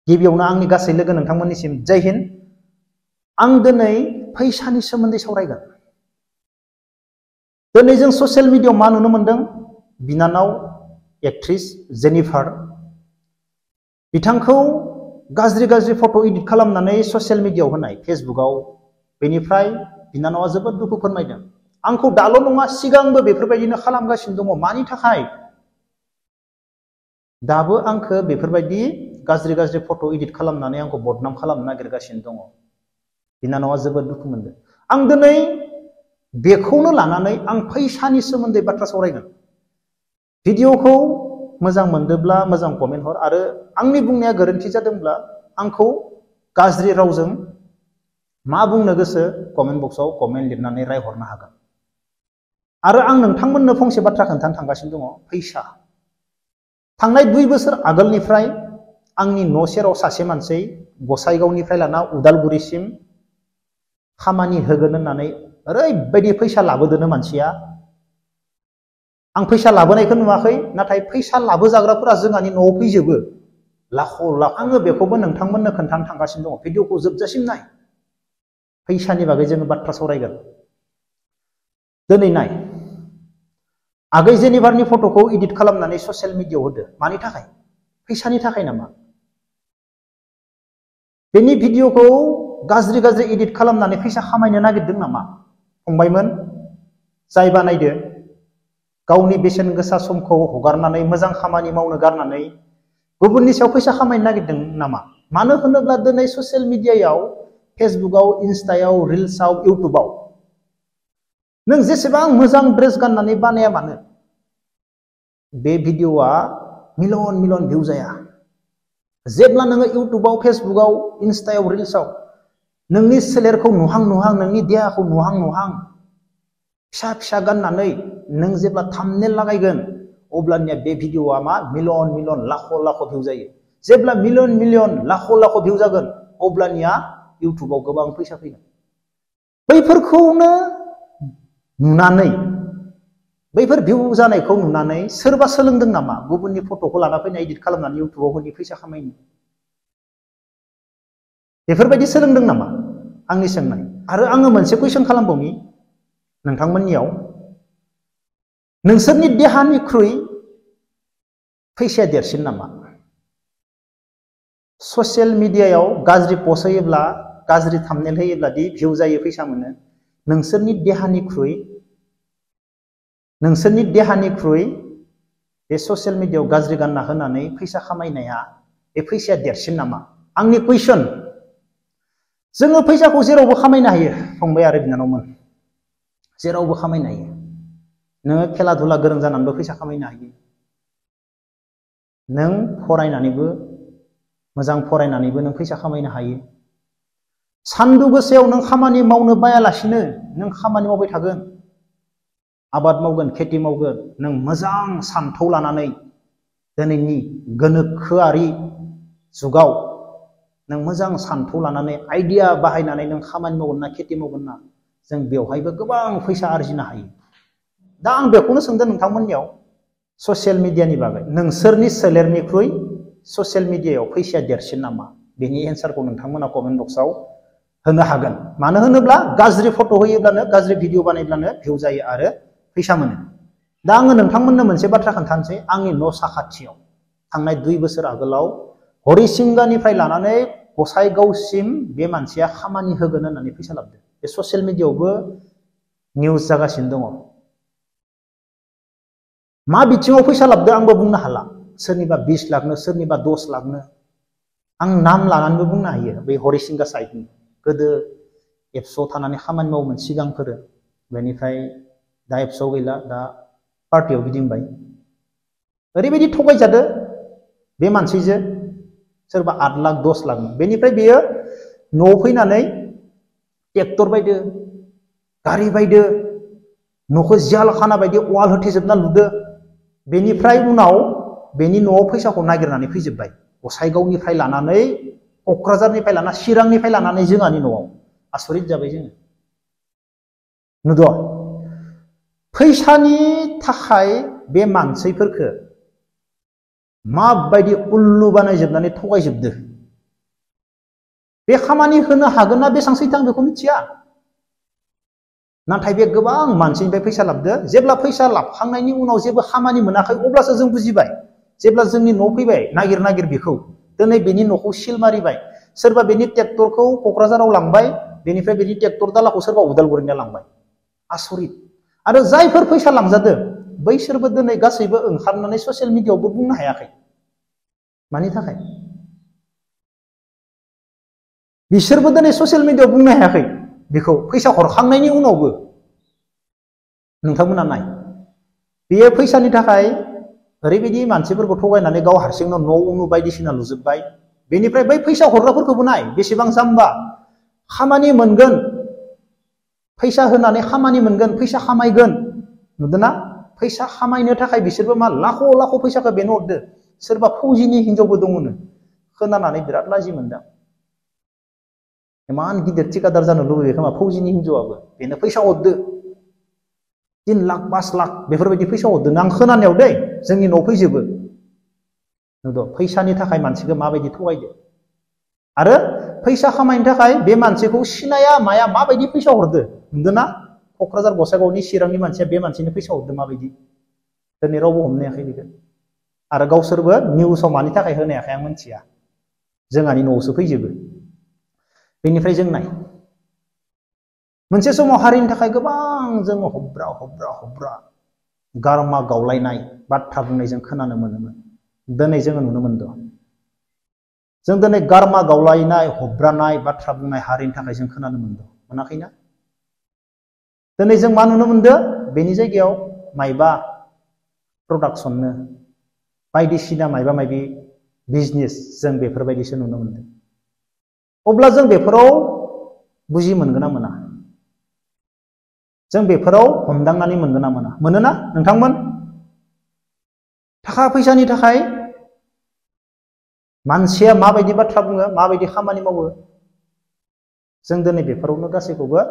गिबियावनो आंनि गासै लोगो नोंथांमोननिसिम जय हिन्द। आं दिनै फैसानि सोमोन्दै सावरायगोन। दिनै जों ससियेल मिडियायाव मा नुनो मोनदों? बिनानाव एक्ट्रिस जेनिफार बिथांखौ गाज्रि गाज्रि फट' एडिट खालामनानै ससियेल मिडियायाव होनाय फेसबुकआव। बेनिफ्राय बिनानावा जोबोद दुखु फोरमायदों। आंखौ दाल' नङा सिगांबो बेफोरबायदिनो खालामगासिनो दङ। मानि थाखाय? दाबो आंखौ बेफोरबायदि गाज्रि गाज्रि फट' एडिट खालामनानै आंखौ बदनाम खालामनो नागिरगासिनो दङ। बिनानावा जोबोद दुखु मोनदों। आं दिनै बेखौनो लानानै आं फैसानि सोमोन्दै बाथ्रा सावरायगोन। भिडिअखौ मोजां मोनदोंब्ला मोजां कमेन्ट हर, आरो आंनि बुंनाया गोरोन्थि जादोंब्ला आंखौ गाज्रि रावजों मा बुंनो गोसो कमेन्ट बक्सआव कमेन्ट लिरनानै रायहरनो हागोन। आरो आं नोंथांमोननो फंसे बाथ्रा खोन्थानो थांगासिनो दङ। फैसा। थांनाय 2 बोसोर आगोलनिफ्राय आंनि न' सेराव सासे मानसि गसाइगावनिफ्राय लाना उदालगुरिसिम खामानि होगोन होननानै ओरैबायदि फैसा लाबोदोनो मानसिया। आं फैसा लाबोनायखौ नुवाखै, नाथाय फैसा लाबोजाग्राफोरा जोंहानि न'आव फैजोबो लाख लाख। आङो बेखौबो नोंथांमोननो खोन्थानो थांगासिनो दङ। भिडिअखौ जोबजासिम नाय। फैसानि बागै जोङो बाथ्रा सावरायगोन। दिनै नाय, आगै जेनिफारनि फट'खौ एडिट खालामनानै ससियेल मिडियायाव होदो। मानि थाखाय? फैसानि थाखाय नामा? बेनि भिडिअखौ गाज्रि गाज्रि एडिट खालामनानै फैसा खामायनो नागिरदों नामा? फंबायमोन, जाय बानायदो, गावनि बेसेन गोसा समखौ हगारनानै मोजां खामानि मावनो गारनानै गुबुननि सायाव फैसा खामायनो नागिरदों नामा? मानो होनोब्ला दिनै ससियेल मिडियायाव फेसबुकआव, इन्स्टायाव, रिल्सआव, इउटुबाव नों जेसेबां मोजां ड्रेस गाननानै बानाया मानो, बे भिडिअआ मिलियन मिलियन भिउ जाया। जेब्ला नोङो इउटुबाव, फेसबुकआव, इन्स्टायाव, रिल्सआव नोंनि सोलेरखौ नुहां नुहां, नोंनि देहाखौ नुहां नुहां फिसा फिसा गाननानै नों जेब्ला थाम्बनेल लागायगोन, अब्लानिया बे भिडिअआ मा मिलियन मिलियन लाख लाख भिउ जायो। जेब्ला मिलियन मिलियन लाख लाख भिउ जागोन, अब्लानिया इउटुबाव गोबां फैसा फैगोन। बैफोरखौनो नुनानै, बैफोर भिउ जानायखौ नुनानै सोरबा सोलोंदों नामा? गुबुननि फट'खौ लाना फैना एडिट खालामनानै इउटुबाव होनि फैसा खामायनो। बेफोरबायदि सोलोंदों नामा? आंनि सोंनाय। आरो आङो मोनसे कुइसन खालामबावनि नोंथांमोननियाव। नोंसोरनि देहानिख्रुइ फैसाया देरसिन नामा? ससियेल मिडियायाव गाज्रि पस्ट होयोब्ला, गाज्रि थाम्बनेल होयोब्ला दि भिउ जायो, फैसा मोनो। नोंसोरनि देहानिख्रुइ बे ससियेल मिडियायाव गाज्रि गानना होनानै फैसा खामायनाया, बे फैसाया देरसिन नामा? आंनि कुइसन। जोङो फैसाखौ जेरावबो खामायनो हायो फंबाय आरो बिनानावमोन, जेरावबो खामायनो हायो। नोङो खेला धुला गोरों जानानैबो फैसा खामायनो हायो। नों फरायनानैबो, मोजां फरायनानैबो नों फैसा खामायनो हायो। सान्दुं गोसायाव नों खामानि मावनो बायालासिनो नों खामानि मावबाय थागोन, आबाद मावगोन, खेथि मावगोन। नों मोजां सान्थौ लानानै दिनैनि गोनोखोआरि जुगाव नों मोजां सान्थौ लानानै, आइडिया बाहायनानै नों खामानि मावगोन ना, खेथि मावगोन ना, जों बेवहायबो गोबां फैसा आरजिनो हायो। दा आं बेखौनो सोंदों नोंथांमोननियाव ससियेल मिडियानि बागै। नोंसोरनि सोलेरनिख्रुइ ससियेल मिडियायाव फैसाया देरसिन नामा? बेनि एन्सारखौ नोंथांमोना कमेन्ट बक्सआव होनो हागोन। मानो होनोब्ला गाज्रि फट' होयोब्लानो, गाज्रि भिडिअ बानायब्लानो भिउ जायो आरो फैसा मोनो। दा आङो नोंथांमोननो मोनसे बाथ्रा खोन्थानोसै। आंनि न' साखाथियाव थांनाय 2 बोसोर आगोलाव हरिसिंगानिफ्राय लानानै गसाइगावसिम बे मानसिया खामानि होगोन होननानै फैसा लाबोदों। बे ससियेल मिडियायावबो निउस जागासिनो दङ। मा बिथिङाव फैसा लाबोदों आंबो बुंनो हाला। सोरनिबा 20 लाखनो, सोरनिबा 10 लाखनो। आं नाम लानानैबो बुंनो हायो। बै हरिसिंगा साइडनि गोदो एबसुआव थानानै खामानि मावोमोन सिगांफोरो। बेनिफ्राय दा एबसुआव गैला, दा पार्टियाव गिदिंबाय। ओरैबायदि थगायजादो बे मानसिजों, सोरबा 8 लाख 10 लाख। बेनिफ्राय बेयो न'आव फैनानै ट्रेक्टर बायदो, गारि बायदो, न'खौ जियालखाना बायदि वाल होथेजोबना लुदो। बेनिफ्राय उनाव बेनि न'आव फैसाखौ नागिरनानै फैजोब्बाय। गसाइगावनिफ्राय लानानै, क'क्राझारनिफ्राय लाना, चिरांनिफ्राय लानानै जोंहानि न'आव। आसरित जाबाय जोङो। नुदों? फैसानि थाखाय बे मानसिफोरखौ माबायदि उल्लु बानायजोबनानै थगायजोबदो। बे खामानि होनो हागोन ना बेसेबां सैथो आं बेखौ मिथिया नाथाय बे गोबां मानसिनिफ्राय फैसा लाबदो जेब्ला फैसा लाबखांनायनि उनाव जेबो खामानि मोनाखै अब्लासो जों बुजिबाय जेब्ला जोंनि न' फैबाय नागिर नागिर बेखौ दिनै बेनि न'खौ सिल मारिबाय सोरबा बेनि ट्रेक्टरखौ क'क्राझाराव लांबाय बेनिफ्राय बेनि ट्रेक्टर दालाखौ सोरबा उदालगुरिनिया लांबाय आसरित आरो जायफोर फैसा लांजादो बैसोरबो दिनै गासैबो ओंखारनानै ससियेल मिडियायावबो बुंनो हायाखै मानि थाखाय बिसोरबो दिनै ससियेल मिडियायाव बुंनो हायाखै बेखौ फैसा हरखांनायनि उनावबो नोंथांमोना नाय बेयो फैसानि थाखाय ओरैबायदि मानसिफोरखौ थगायनानै गाव हारसिंनो न' बायदिसिना लुजोबबाय बेनिफ्राय बै फैसा हरग्राफोरखौबो नाय बेसेबां जाम्बा खामानि मोनगोन फैसा होनानै खामानि मोनगोन फैसा खामायगोन नुदोंना फैसा खामायनो थाखाय बिसोरबो मा लाख' लाख' फैसाखौ बेनो हरदो सोरबा फौजिनि हिनजावबो दङनो खोनानानै बिराद लाजि मोनदों इमान गिदिर थिकादार जानो लुबैयो खोमा फौजिनि हिनजावाबो बेनो फैसा हरदो 3 लाख 5 लाख बेफोरबायदि फैसा हरदो आं खोनानायाव दै जोंनि न'आव फैजोबो नुदों फैसानि थाखाय मानसिखौ माबायदि थगायदो आरो फैसा खामायनो थाखाय बे मानसिखौ सिनाया माया माबायदि फैसा हरदो नुदोंना क'क्राझार गसाइगावनि चिरांनि मानसिया बे मानसिनो फैसा हरदो माबायदि दिनै रावबो हमनो हायाखै बेखौ आरो गावसोरबो निउसाव मानि थाखाय होनो हायाखै आं मिथिया जोंहानि न'आवसो फैजोबो बेनिफ्राय जों नाय मोनसे समाव हारिनि थाखाय गोबां जोङो हब्रा गारमा गावलायनाय बाथ्रा बुंनाय जों खोनानो मोनोमोन दिनै जोङो नुनो मोनदों जों दिनै गारमा गावलायनाय हब्रानाय बाथ्रा बुंनाय हारिनि थाखाय जों खोनानो मोनदों मोनाखैना दिनै जों मा नुनो मोनदों बेनि जायगायाव मायबा प्रडाक्शननो बायदिसिना मायबा मायबि बिजनेस जों बेफोरबायदिसो नुनो मोनदों अब्ला जों बेफोराव बुजि मोनगोन ना मोना जों बेफोराव हमदांनानै मोनगोन ना मोना मोनोना नोंथांमोन थाखा फैसानि थाखाय मानसिया माबायदि बाथ्रा बुङो माबायदि खामानि मावो जों दिनै बेफोरावनो गासैखौबो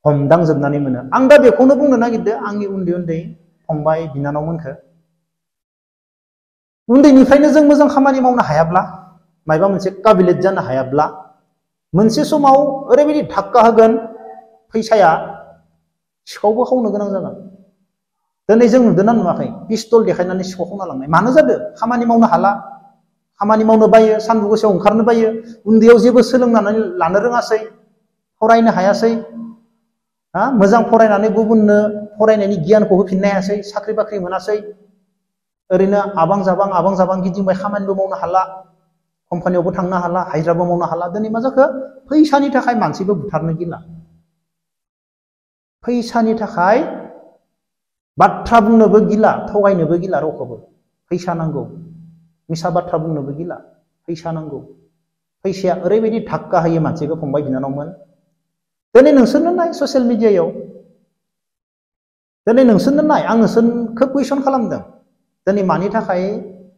हमदांजोबनानै मोनो आं दा बेखौनो बुंनो नागिरदों आंनि उन्दै उन्दै फंबाय बिनानावमोनखौ उन्दैनिफ्रायनो जों मोजां खामानि मावनो हायाब्ला मायबा मोनसे काबिलियत जानो हायाब्ला मोनसे समाव ओरैबायदि धाक्का होगोन फैसाया सिखावबो खावनो गोनां जागोन दिनै जों नुदोंना नुवाखै पिस्तल देखायनानै सिखाव खावना लांनाय मानो जादों खामानि मावनो हाला खामानि मावनो बायो सानदुं गोसायाव ओंखारनो बायो उन्दैयाव जेबो सोलोंनानै लानो रोङासै फरायनो हायासै मोजां फरायनानै गुबुननो फरायनायनि गियानखौ होफिननो हायासै साख्रि बाख्रि मोनासै ओरैनो आबां जाबां गिदिंबाय खामानिबो मावनो हाला कम्पानियावबो थांनो हाला हाजिराबो मावनो हाला दिनै मा जाखो फैसानि थाखाय मानसिबो बुथारनो गिला फैसानि थाखाय बाथ्रा बुंनोबो गिला थगायनोबो गिला रावखौबो फैसा नांगौ मिसा बाथ्रा बुंनोबो गिला फैसा नांगौ फैसाया ओरैबायदि धाक्का होयो मानसिखौ फंबाय बिनानावमोन दिनै नोंसोरनो नाय ससियेल मिडियायाव दिनै नोंसोरनो नाय आं नोंसोरखौ कुइसन खालामदों दिनै मानि थाखाय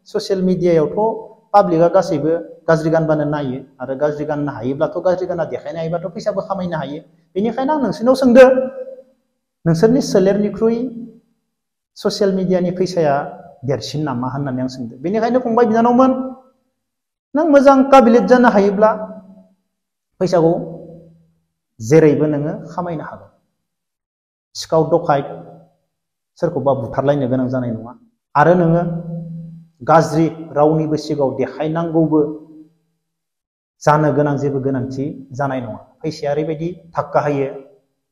ससियेल मिडियायावथ' पाब्लिकआ गासैबो गाज्रि गानबानो नायो आरो गाज्रि गाननो हायोब्लाथ' गाज्रि गानना देखायनो हायोब्लाथ' फैसाबो खामायनो हायो बेनिखायनो आं नोंसोरनाव सोंदो नोंसोरनि सोलेरनिख्रुइ ससियेल मिडियानि फैसाया देरसिन नामा होननानै आं सोंदों बेनिखायनो फंबाय बिनानावमोन नों मोजां काबिलियत जानो हायोब्ला फैसाखौ जेरैबो नोङो खामायनो हागोन सिखाव दखायत सोरखौबा बुथारलायनो गोनां जानाय नङा आरो नोङो गाज्रि रावनिबो सिगाङाव देखायनांगौबो जानो गोनां जेबो गोनांथि जानाय नङा फैसाया ओरैबायदि धाक्का होयो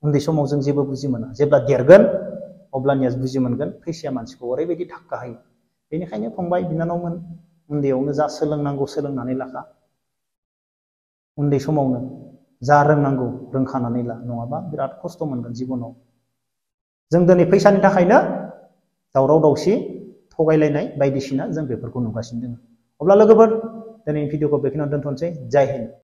उन्दै समाव जों जेबो बुजि मोना जेब्ला देरगोन अब्लानिया बुजि मोनगोन फैसाया मानसिखौ ओरैबायदि धाक्का होयो बेनिखायनो फंबाय बिनानावमोन उन्दैयावनो जा सोलोंनांगौ सोलोंनानै लाखा उन्दै समावनो जा रोंनांगौ रोंखानानै ला नङाबा बिराद खस्थ' मोनगोन जिबनाव जों दिनै फैसानि थाखायनो दावराव दावसि थगायलायनाय बायदिसिना जों बेफोरखौ नुगासिनो दङ अब्ला लोगोफोर दिनैनि भिडिअखौ बेखिनियावनो दोनथ'नोसै जय हिन्द